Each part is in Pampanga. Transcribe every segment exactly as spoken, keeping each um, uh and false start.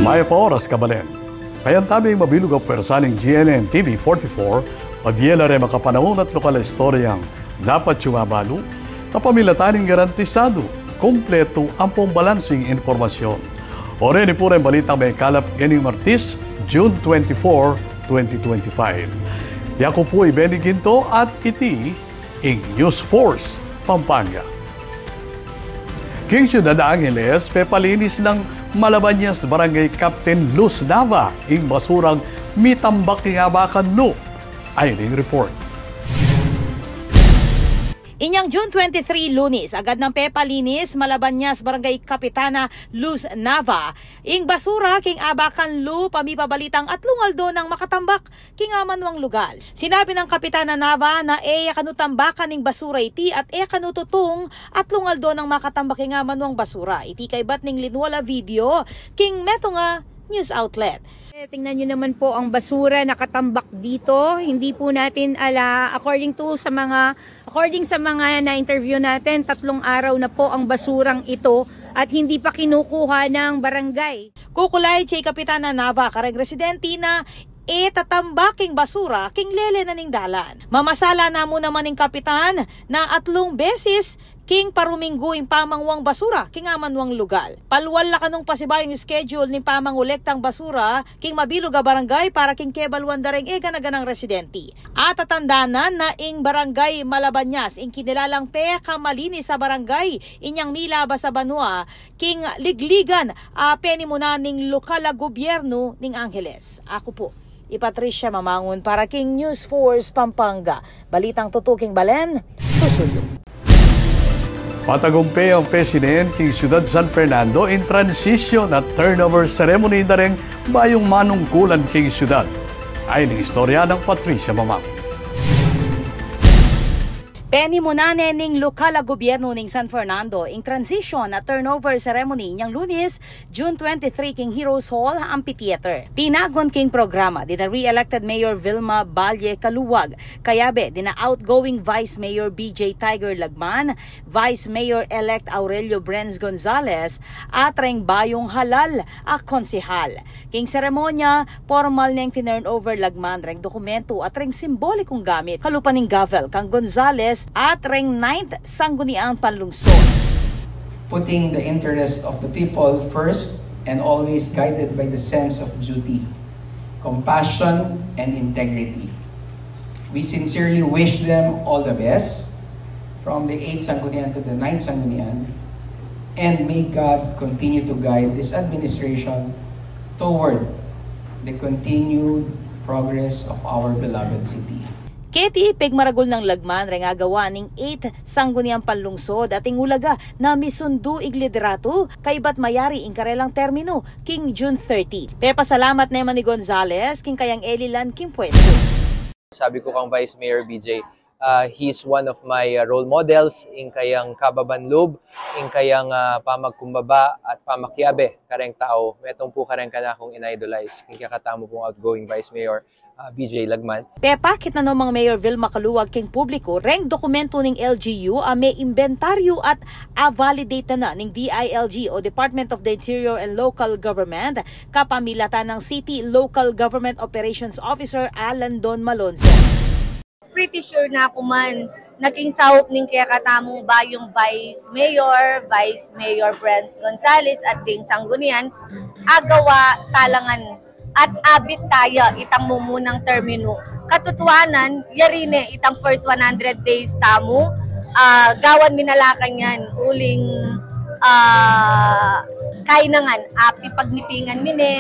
Mayap a oras, kabalen. Kayabe ing mabilug a pwersa ning G N N T V forty-four, pabie la reng makapanaun at lokal a istoryang dapat yu mabalu, kapamilatan ning garantisadu, kumpletu ampong balansing impormasyon. O reni pu reng balitang mekalap ngening Martes, June twenty-four, twenty twenty-five. Yaku pu i Benny Ginto at iti ing News Force Pampanga. King Siyudad Angeles, pepalinis nang Malabanyas Barangay Captain Luz Nava ing basurang mitambak king Abacan Loop. Ayan ing report. Inyang June twenty-three, Lunes, agad nang pepalinis Malabanyas Barangay Capitana Luz Nava ing basura king Abacan Loop, a mipabalitang atlung aldo nang makatambak king amanuang lugal. Sinabi nang Kapitana Nava na e ya kanu tambakan ing basura iti at e kanu tutung atlung aldo nang makatambak king amanuang basura. Iti kaybat ning linwal a video king metung a news outlet. Eh, tingnan niyo naman po ang basura nakatambak dito. Hindi po natin ala, according to sa mga, according sa mga na-interview natin, tatlong araw na po ang basurang ito at hindi pa kinukuha ng barangay. Kukulay, Che Kapitana Nava, kareng residente na e tatambak ing basura king lele na ning dalan. Mamasala na mu naman ing kapitan na atlung beses king paruminggu ing pamanguang basura king amanuang lugal. Palwal la kanung pasibayung schedule ning pamangolektang basura king mabilug a barangay para king kebaluan da reng e gana-ganang residente. Atatandanan na ing Barangay Malabanyas ing kinilalang pekamalinis a barangay inyang milabas a banua king ligligan a penimunan ning lokal a gobyernu ning Angeles. Aku pu i Patricia Mamangun para king News Force Pampanga. Balitang tutu king balen, susuyu. Patagumpe ang pesinen king Siyudad San Fernando ing transition at turnover ceremony da reng bayung manungkulan king siyudad. Ayan ing istorya nang Patricia Mamangun. Penimunan ne ning lokal a gobyernu ning San Fernando ing transition at turnover ceremony inyang Lunes, June twenty-three, king Heroes Hall Amphitheater. Tinagun king programa dina re-elected Mayor Vilma Valle Caluag, kayabe dina outgoing Vice Mayor B J Tiger Lagman, Vice Mayor-elect Aurelio Brens Gonzales, at reng bayung halal a konsehal. King seremonya, pormal neng tinurnover Lagman reng dokumentu at reng simbolikung gamit kalupa ning gavel kang Gonzales at reng Ninth Sangguniang Panlungsod. Putting the interest of the people first and always guided by the sense of duty, compassion, and integrity. We sincerely wish them all the best, from the eighth Sanggunian to the ninth Sanggunian, and may God continue to guide this administration toward the continued progress of our beloved city. Keti pigmaragul nang Lagman reng agawa ning eighth Sangguniang Panlungsod at ing ulaga na misundu ing liderato kaybat mayari ing karelang terminu king June thirty. Pepasalamat ne man i Gonzales king kayang elilan king pwestu. Sabi ku kang Vice Mayor B J, ah, he's one of my, ah, role models ing kayang kababan lub, ing kayang, ah, pamagkumbaba at pamakiabe kareng tau. Metung pu kareng kanakung in-idolize king kekatamu pung outgoing Vice Mayor, ah, B J Lagman. Pepakit na no mang Mayor Vilma Caluag king publiku reng dokumentu ning L G U a me imbentaryu at a-validate na na ning D I L G o Department of the Interior and Local Government kapamilatan nang City Local Government Operations Officer Alan Don Malonzo. Pretty sure na ku man na king saup ning kekatamung bayung Vice Mayor, Vice Mayor Brens Gonzales at ding Sanggunian, agawa talangan at abit taya itang mumunang terminu. Katutuanan, yari ne itang first one hundred days tamu, ah, gawan mi na la kanyan uling, ah, kainangan, ah, pipagmitingan mi ne.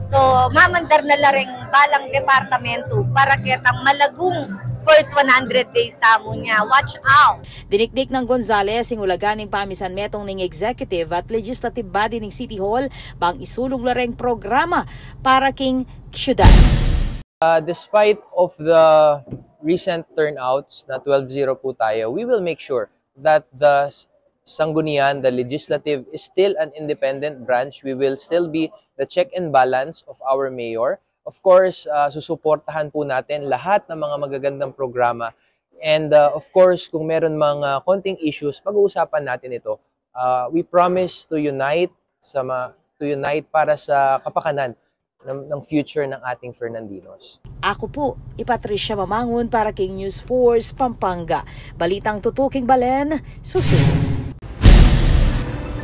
So, mamandar na la reng balang departamentu para ketang malagung first one hundred days tamu nya. Watch out! Dinikdik nang Gonzales ing ulaga ning pamisan metung ning executive at legislative body ning City Hall bang isulug la reng programa para king syudad. Uh, despite of the recent turnouts na twelve zero pu taya, we will make sure that the s-, Sanggunian, the legislative, is still an independent branch. We will still be the check and balance of our mayor. Of course, uh, susuportahan po natin lahat ng mga magagandang programa. And, uh, of course, kung meron mga konting issues, pag-uusapan natin ito. Uh, we promise to unite sa ma-, to unite para sa kapakanan ng, ng future ng ating Fernandinos. Aku pu i Patricia Mamangun para king News Force Pampanga. Balitang tutuking balen, susunod.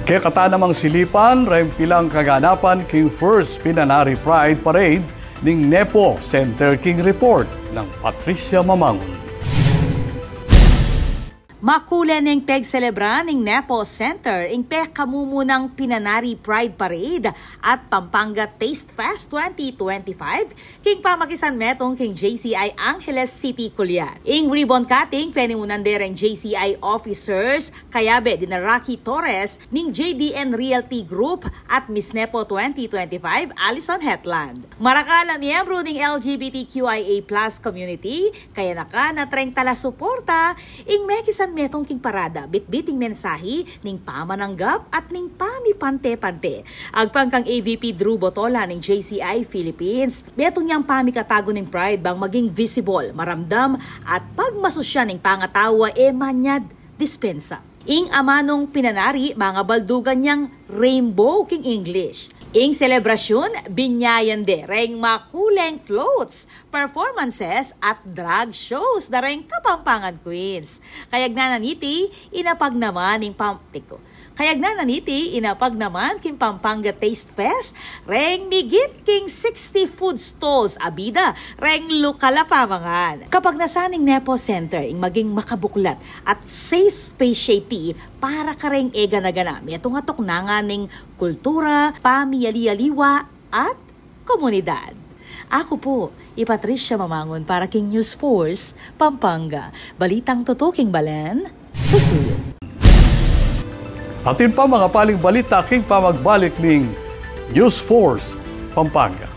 Kekata namang silipan reng pilang kaganapan king First Pinanari Pride Parade ning NEPO Center king report nang Patricia Mamangun. Makule neng pegselebra ning NEPO Center ing pekamumunang Pinanari Pride Parade at Pampanga Taste Fest twenty twenty-five king pamakisan metung king J C I Angeles City, Culiacan. Ing ribbon cutting penimunan de reng J C I officers, kayabe dina Rocky Torres ning J D N Realty Group at Miss NEPO twenty twenty-five Alison Hetland. Marakal a miyembru ning L G B T Q I A plus community, kayanakan at reng talasuporta ing mekisan metung king parada, bitbit ing mensahi ning pamananggap at ning pamipante-pante. Agpang kang A V P Drew Botola ning J C I Philippines, metung yang pamikatagun ning Pride bang maging visible, maramdam, at pagmasusyan ing pangatau a e manyad dispensa. Ing amanung pinanari, mangabaldugan yang rainbow king English. Ing selebrasyun, binyayan de reng makuleng floats, performances, at drag shows da reng Kapampangan Queens. Kayagnanan niti, inapag naman ing pam-, teko. Kayagnanan niti, inapag naman king Pampanga Taste Fest reng migit king sixty food stalls a bida reng lokal a pamangan. Kapagnasan ning NEPO Center ing maging makabuklat at safe space ya iti para kareng e gana-gana, metung a tuknangan ning kultura, pamiyali-aliwa, at komunidad. Aku pu i Patricia Mamangun para king News Force Pampanga. Balitang tutuking balen, susuyu. Atin pa mangapaling balita king pamagbalik ning News Force Pampanga.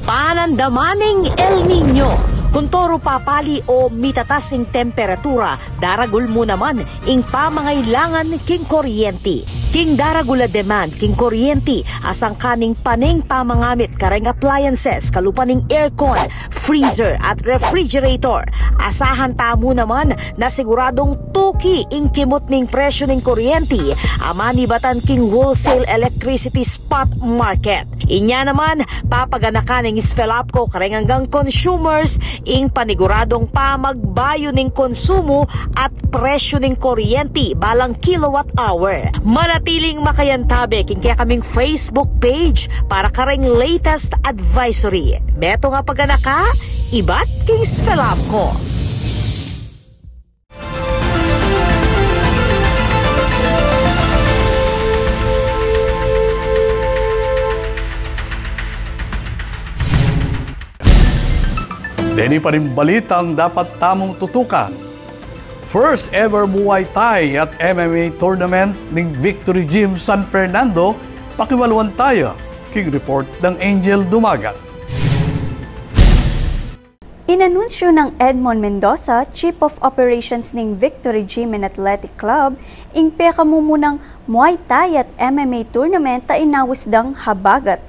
Panandaman ning El Niño. Kuntoru papali o mitatas ing temperatura, daragul mu naman ing pamangailangan king kuryenti. King daragul a demand king kuryenti, asangka ning paneng pamangamit kareng appliances, kalupa ning aircon, freezer, at refrigerator. Asahan tamu naman na siguradung tuki ing kimut ning presyu ning kuryenti a manibatan king wholesale electricity spot market. Inya naman, papaganakan ning SFELAPCO kareng anggang consumers ing paniguradung pamagbayu ning konsumu at presyu ning kuryenti balang kilowatt hour. Manatiling makayantabe king kekaming Facebook page para kareng latest advisory. Metung a paganaka ibat king SFELAPCO. Deni pa ring balitang dapat tamung tutukan. First ever Muay Thai at M M A tournament ning Victory Gym San Fernando, pakiwaluan taya king report nang Angel Dumagat. Inanunsyo nang Edmond Mendoza, Chief of Operations ning Victory Gym and Athletic Club, ing pekamumunang Muay Thai at M M A tournament a inaus dang Habagat.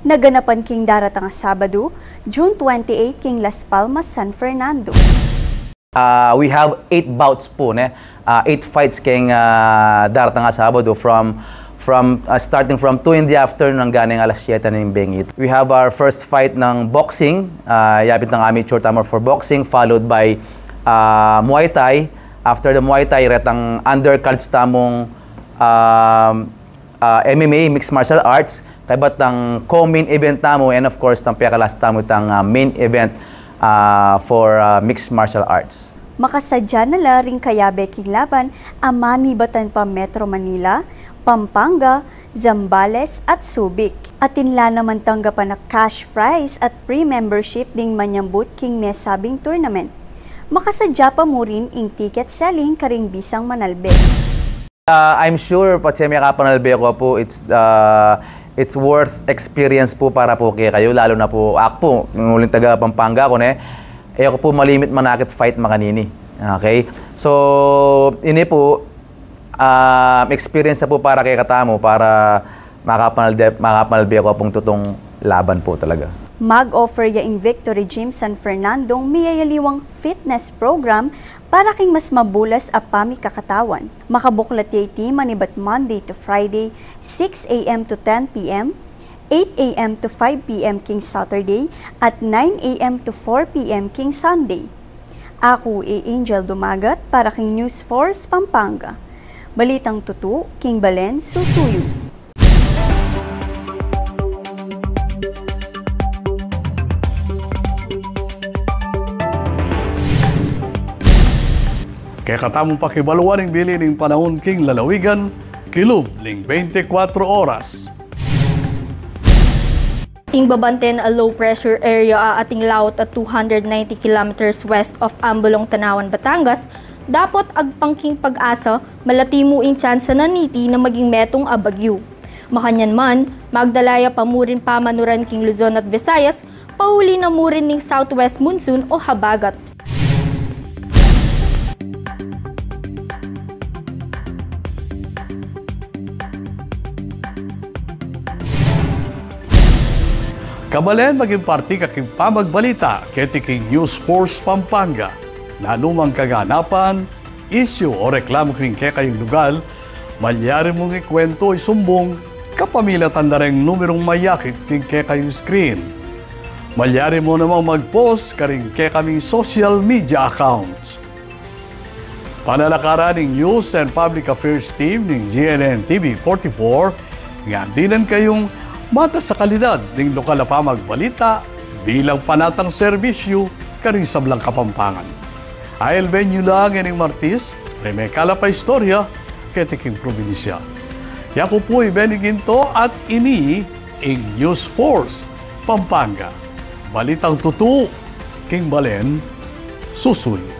Naganapan king daratang a Sabadu, June twenty-eight, king Las Palmas, San Fernando. Ah, we have eight bouts pu, ne? Ah, eight fights keng, ah, daratang a Sabadu from, from, ah, starting from two in the afternoon hanggang alas siyete ning bengit. We have our first fight nang boxing, ah, yapit nang amateur tamu for boxing, followed by, ah, Muay Thai. After the Muay Thai, retang undercards tamung, um, ah, M M A, mixed martial arts, kaybat tang co-main event tamu, and of course, tang pekalas tamu tang, ah, main event, ah, for, ah, mixed martial arts. Makasadya na la ring kayabe king laban a manibatan pa Metro Manila, Pampanga, Zambales at Subic. Atin la naman tanggapan a cash prize at free membership ding manyambut king mesabing tournament. Makasadya pa mu rin ing ticket selling karing bisang manalbe. Ah, I'm sure, patse mekapanalbe ko pu, it's, ah, it's worth experience pu para pu kekayu, lalu na pu, aku pu, uling taga Pampanga ku ne, e ku pu malimit manakit fight makanini. Okay? So, ini pu, ah, experience na pu para kekatamu, para makapanalde-, makapanalbe ku pung tutung laban pu talaga. Mag-offer ya ing Victory Gym San Fernando ing miyayaliwang fitness program para king mas mabulas a pamikakatawan. Makabuklat ya iti manibat Monday to Friday, six a m to ten p m, eight a m to five p m king Saturday, at nine a m to four p m king Sunday. Aku i Angel Dumagat para king News Force Pampanga. Balitang tutu, king balen susuyu. Kekatamung pakibaluan ing bili ning panaun king lalawigan, kilub ning bente kwatro oras. Ing babanten a low pressure area a ating laut a two hundred ninety kilometers west of Ambalong, Tanauan, Batangas, dapot agpang king pag-asa, malati mu ing tsansa na niti na maging metung a bagyu. Makanyan man, magdala ya pa mu rin pamanuran king Luzon at Visayas, pauli na mu rin ning southwest monsoon o habagat. Kabalen, maging parti ka king pamagbalita keti king News Force Pampanga. Nanumang kaganapan, isyu o reklamu king kekayung lugal, malyari mung ikuwentu o isumbung kapamilatan da reng numerung mayakit king kekayung screen. Malyari mu namang mag-post karing kekaming social media accounts. Panalakaran ning News and Public Affairs Team ning G N N T V forty-four, nga dinan kayung matas a kalidad ning lokal a pamagbalita bilang panatang serbisyu karing sablang Kapampangan. Ailben yu la ngening Martis, reng mekalap a istorya keti king probinsya. Yaku pu i Benny Ginto at ini ing News Force Pampanga. Balitang tutu, king balen susuyu.